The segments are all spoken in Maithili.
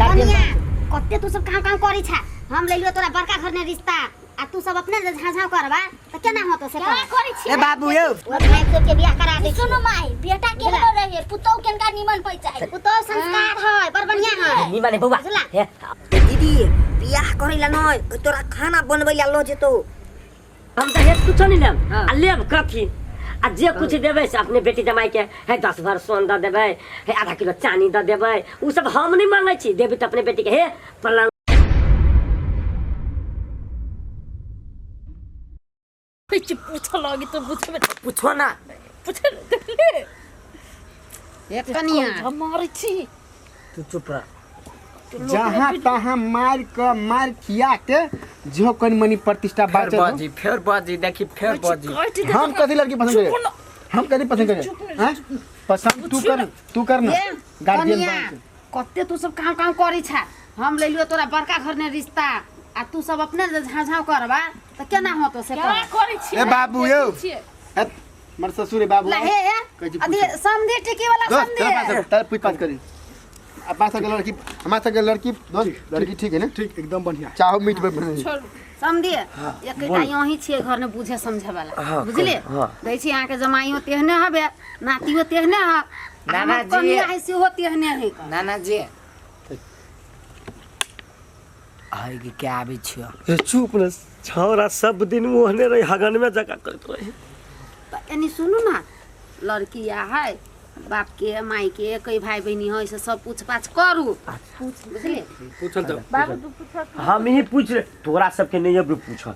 कनिया कते तू सब काम काम करै छा। हम लेलियो तोरा बड़का घर ने रिश्ता आ तू सब अपने झाझाव करबा त केना होतो से केना करै छी? ए बाबू यौ ओ भाई सब के बियाह करा दे। सुनो माई, बेटा के बुझला? रहे पुतौ केनका निमन पै चाही। पुतौ संस्कार है, बड़ बढ़िया है। निमन है बौआ। बुझला? हे दीदी बियाह करै ला नै तोरा खाना बनबै ला ल जेतौ। हम दहेज कुछो नहीं लेब आ लेब कथी आ जे कुछ देबै से अपने बेटी जमाई के है 10 भर सोन दऽ देबै, है आधा किलो चानी दऽ देबै, उ सब हम नहीं मांगै छी। देबै तऽ अपने बेटी के हे पलंग कुछ पूछ लगी तो पूछबे। पूछो ना। पूछ ले। एक कनिया हम मारै छी। तू चुप रह। जहाँ तहाँ मार के मार खिया के जो कनि मनी प्रतिष्ठा फेर बाँचल। बाजी फेर बाजी देखी फेर बाजी। काटि दे। हम कथी लड़की पसंद करे? चुप न। हम कथी पसंद करे? चुप न, हैं? पसंद तू कर, तू कर ना। ए, गार्जियन कनिया बन के। कते तू सब काम काम करै छा। हम लेलियो तोरा बड़का घर ने रिश्ता आ तू सब अपने झाझाव करबा त केना होतो से केना कह। करै छी? ए बाबू यौ। देखै छियै। ए, मर ससुर बाबू। ला हे हे कहै छी अथी पूछ। समधी टिकी वाला दोस्त, समधी। तेरा पास तेरा पूछ पाछ करी। अपना सबके लड़की, हमारा सबके लड़की दोस्त लड़की ठीक है ना? ठीक एकदम बढ़िया। चाहो मीट पे बने। छोड़ू। समझिए एकटा यहीं छियै घर में बुझे समझे वाला। हाँ, बुझलिए हाँ। दै छी अहाँके जमाइयो तेहने हबे, नातियो तेहने ह, नाना जी। कनिया है सेहो तेहने है। नाना जी आइ के क्या आबै छियो? ए चुप न छौरा सब दिन ओहने रही हगन में जका करत रही। त एनी सुनू ना, लड़की आ है बाप के माई के कई भाई बहिनी है से सब पूछ पाछ करू। बुझलिए? पूछल तो बाबू तू पूछ। हम ही पूछ रहे तोरा सबके नहीं अभी पूछल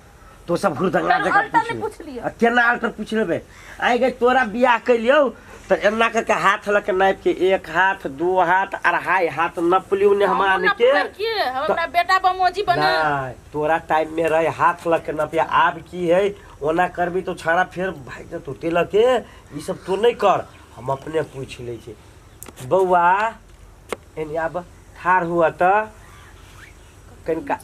तो सब हुरदंगा तर जका अल्टर पूछ नहि पूछ लिअ। आ केना अल्टर पूछ लेबै? आइ गई तोरा बियाह कैलियौ त एना करके हाथ लऽ के नापि के एक हाथ दू हाथ अढ़ाई हाथ नपलियौ ने हमरा हमहूँ के। नपबै की? हम अपना बेटा बमोजी बना। नहीं तोरा टाइम में रहे हाथ लऽ के नपिया। आब की है ओना करबी तो छाड़ा फेर भागि जेतौ ते लऽ के ई सब तो नहीं कर। हम अपने पूछ लै छी। बौआ एनी आब ठाढ़ हुआ त कनिका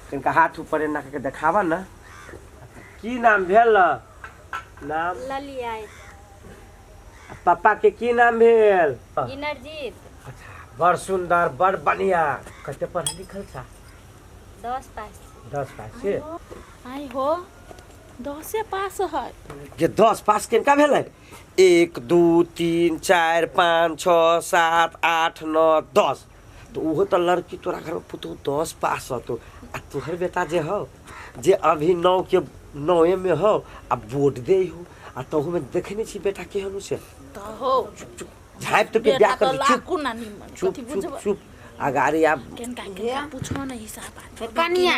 कनिका हाथ ऊपर एना करके देखाबऽ न। की नाम भेल? नाम ललिया। पापा के की नाम भेल? इनरजीत। अच्छा बड़ सुंदर बड़ बढ़िया। कते पढ़ल लिखल छा? 10 पास। 10 पास से? आई हो 10 पास है। जे 10 पास केनका भेलै? 1 2 3 4 5 6 7 8 9 10 तो उहो तो लड़की तोरा घर में पुतहु 10 पास हतो आ तोहर बेटा जे हो जे अभी 9 के 9 में हो आ बोर्ड दे हो आ तहु में देखे नहीं छी बेटा केहन से त हो झाँपि तो के बेटा बियाह त कर दी। चुप लाकू ना निमन चुप कथी चुप बुझबै? चुप अगाड़ी आब केनका केनका पूछो न हिसाब बात। हे कनिया,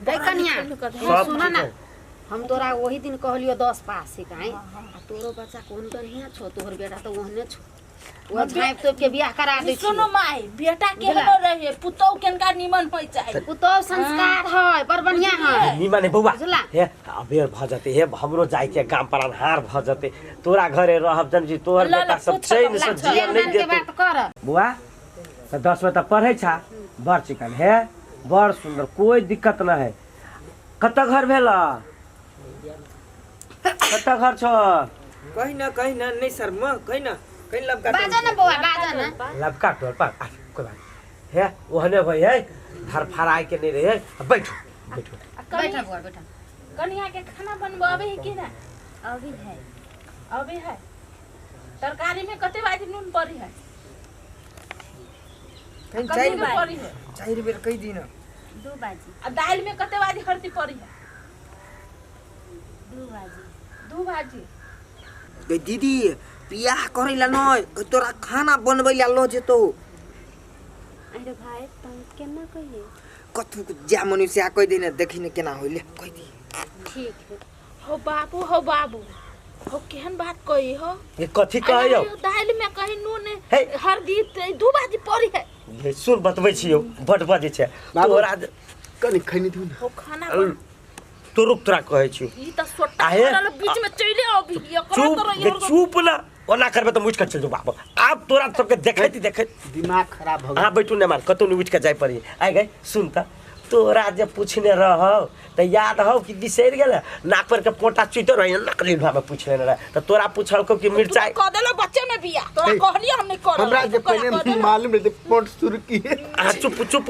हे कनिया, सब सुन ना, ठीक है। हम तोरा वही दिन कहलियो 10 पास है काहे आ तोरो बच्चा कोन बढ़िया छो, तोहर बेटा तो ओहने छो। वो झाँपि तोप के बियाह करा दै सुनो माई, बेटा बुझला? केहनो रहे पुतौ केनका निमन होय चाही। पुतौ संस्कार है, बड़ बढ़िया है। निमन है बौआ। बुझला? हे अबेर भ जते हे हमरो जाय के गाम पर अन्हार भ जते तोरा घरे रहब जन जी तोहर ला, ला, बेटा सब पूछ चैन ला, से ला, जियन नहीं लेन के देते। बात कर बुआ त 10 में त पढ़ै छा बड़ चिकन हे बड़ सुंदर कोई दिक्कत न है। कत घर भेल? कत घर छ? कहीं ना कहीं ना नहीं सर म कहीं ना कहीं लबका बाजा ना बौआ बाजा ना लबका टोल पर आ, कोई बात नहीं। हे ओहने भई है धरफड़ाई के नहीं रहे। बैठो बैठो बैठा बौआ बैठा। कनिया के खाना बनबो अबे है कि ना? अभी है। अबे है। तरकारी में कते बाजी नून पड़ी है? कहीं कते चार में पड़ी है? 4 बेर कह दिन। 2 बाजी। आ दाल में कते बाजी हल्दी पड़ी है? 2 बाजी। 2 बाजी। गे दीदी बियाह करै ला नै तोरा खाना बनबै ला ल जेतौ। अरे भाई तुम केना कहिए? कथू जा मनुष्य कह दे न देखी न केना होइले कह दी। ठीक है। हो बाबू हो बाबू हो केहन बात कही हो? ये कथी कहयो? दाल में कहीं नून हे। हल्दी 2 बाजी पड़ी है। ये सुन बतबै छियौ बड बजै छै तोरा कनि खैनी दिउ न। हो खाना तो रुक तोरा कहै छियौ। ई त सोटा आहे। पड़ल बीच में चले अबी एकरा चुप तोरा गे, चुप ना ओना करबे त मुझ के चल जो बाबू। आब तोरा सबके देखैत देखैत दिमाग खराब भ गेल। हां बैठू ने मार कतौ नि उठ के जाय पड़ी। आइ गई सुन त तोरा जे पूछने रहौ त याद हौ कि बिसरि गेल नाक पर के पोटा चुइतो रही नकली भाव पूछ लेने रहे त तोरा पूछलको कि मिरचाई कह देलो बच्चे में बिया तोरा कहलिए हम नहीं कर हमरा जे पहले मालूम रहे पोट शुरू की आ चुप चुप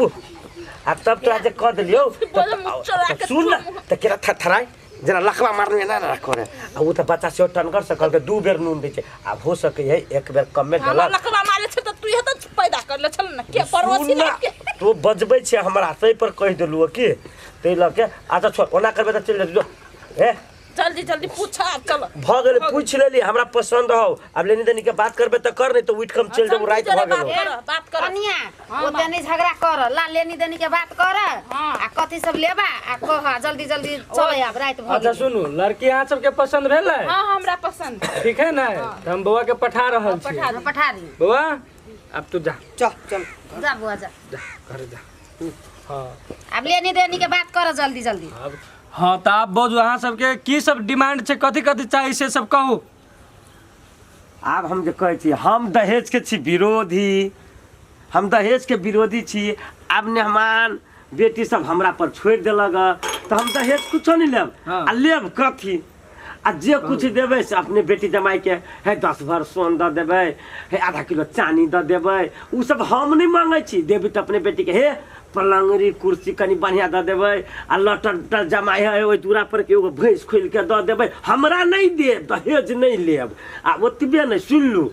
आ तब तोरा जे कह देलियौ सुन न त केरा थरथराय जेना लखवा मारने ना ना करे आ उ त बच्चा से टनगर से कहलकै दू बेर नून दै छै आब हो सकै है एक बेर कमे देलक लखवा मारे छै त तू इहे त पैदा करले छल न के पड़ोसी के तू बजबै छै हमरा तै पर कहि देलु की तै ल के अच्छा छोड़ ओना करबै त चलि जो ए जल्दी जल्दी पूछ चल भ गेलै पूछ लेली हमरा पसंद हौ आब लेनी देनी के बात करबै त कर नहीं त उठ के हम चलि जेबौ राति भ गेल बात कर कनिया ओते नहीं झगड़ा कर ला लेनी देनी के बात कर आ कथि सब लेबा आ कह जल्दी जल्दी चलै आब राति भ अच्छा सुनू लड़की अहाँ सबके पसंद भेलै हां हमरा पसंद ठीक है ना त हम बौआ के पठा रहल छी पठा दी बौआ अब तू जा चल चल जा बौआ जा जा घर जा हां अब लेनी देनी के बात कर जल्दी जल्दी अब हाँ त आप बोझ अहाँ सबके की सब डिमांड छै कथी कथी चाहिए से सब कहू आब हम जे कहै छी हम दहेज के छी विरोधी हम दहेज के विरोधी छी आब मेहमान बेटी सब हमरा पर छोड़ि देलक त हम दहेज कुछो नहीं लेब आ लेब कथी आ जे कुछ देबै से अपने बेटी जमाई के है 10 भर सोन दऽ देबै है आधा किलो चानी दऽ देबै उ सब हम नहीं मांगै छी देबै त अपने बेटी के हे पलंगरी कुर्सी कनी बढ़िया दऽ देबै आ लटर उटर जमाई है ओहि दूरा पर के एगो भैंस खोलि के दऽ देबै हमरा नहीं देब दहेज नहीं लेब आ ओतबे नहीं सुन लू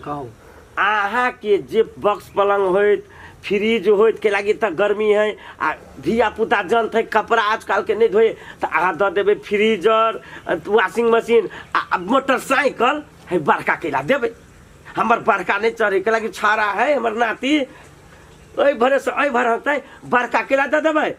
अहाँके जे बक्स पलंग होइत फ्रिज होइत के लागी त गर्मी है आ धिया पुता जनत है कपड़ा आजकल के नहीं धोए त अहाँ दऽ देबै फ्रीजर वॉशिंग मशीन आ मोटरसाइकिल है बड़का केला देबै हमर बड़का नहीं चढ़े के लागी छाड़ा है हमर नाती ओहि भरे से एहि भर होतै बड़का केला दऽ देबै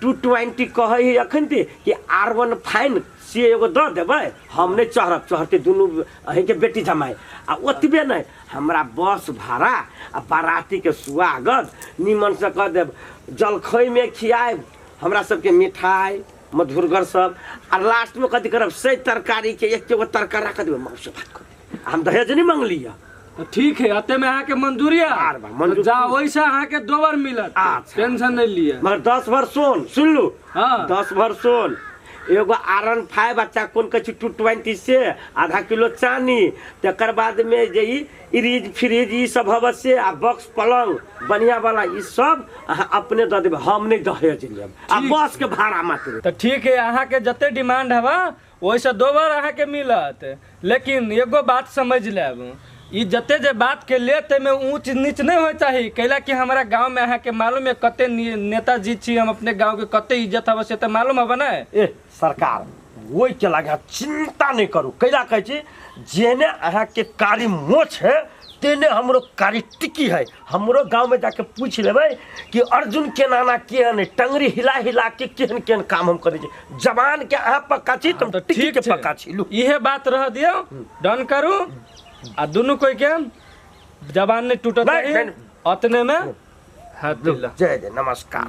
220 कहै है अखन कि R15 से एगो दऽ देबै हम नहीं चढ़ब चढ़ते दुनू अहीँके बेटी जमाइ आ ओतबे नहीं हमरा बस भाड़ा आ बारातीके स्वागत निमन से कऽ देब जलखैमे खियाएब हमरा सबके मिठाई मधुरगर सब आ लास्टमे कथी करब से तरकारीके एक एगो तरकारी राख देबै मांस भात कऽ देबै हम दहेज नहीं मंगली है ठीक है अते में अहाँ के मंजूरी है जा वैसा अहाँ के दो बार मिलत टेंशन नहीं लिए मगर 10 भर सोन सुन लू हाँ। 10 भर सोन एगो R15 बच्चा कोन कहै छै 220 से आधा किलो चानी तकर बाद में जे ई फ्रिज फ्रिज ई सब हब से आ बक्स पलंग बढ़िया वाला ई सब अहाँ अपने दऽ देबै हम नहीं दहेज लेब आ बस के भाड़ा मात्र त ठीक है अहाँ के जते डिमांड हवा ओहिसँ दो बार अहाँ के मिलत लेकिन एगो बात समझ लेब ई जते जे बात के ले तमे ऊंच नीच नहीं हो चाही कैला कि हमारा गांव में अहाँ के मालूम है कते नेताजी छी हम अपने गांव के कते इज्जत हवे से त मालूम हवे ना ए सरकार ओहि के लागे चिंता नहीं करू कैला कहै छी जेने अहाँ के कारी मोछ है तेने हमरो कारी टिकी है हमरो गांव में जाके पूछ लेबै कि अर्जुन के नाना केहन है टंगरी हिला हिला के केहन केहन काम हम करै छी जवान के अहाँ पक्का छी त टिकी के पक्का छी लू इहे बात रह दियौ डन करू आ दुनू कोई के जबान नहीं टूटत है अतने में हाथ दिला जय जय नमस्कार।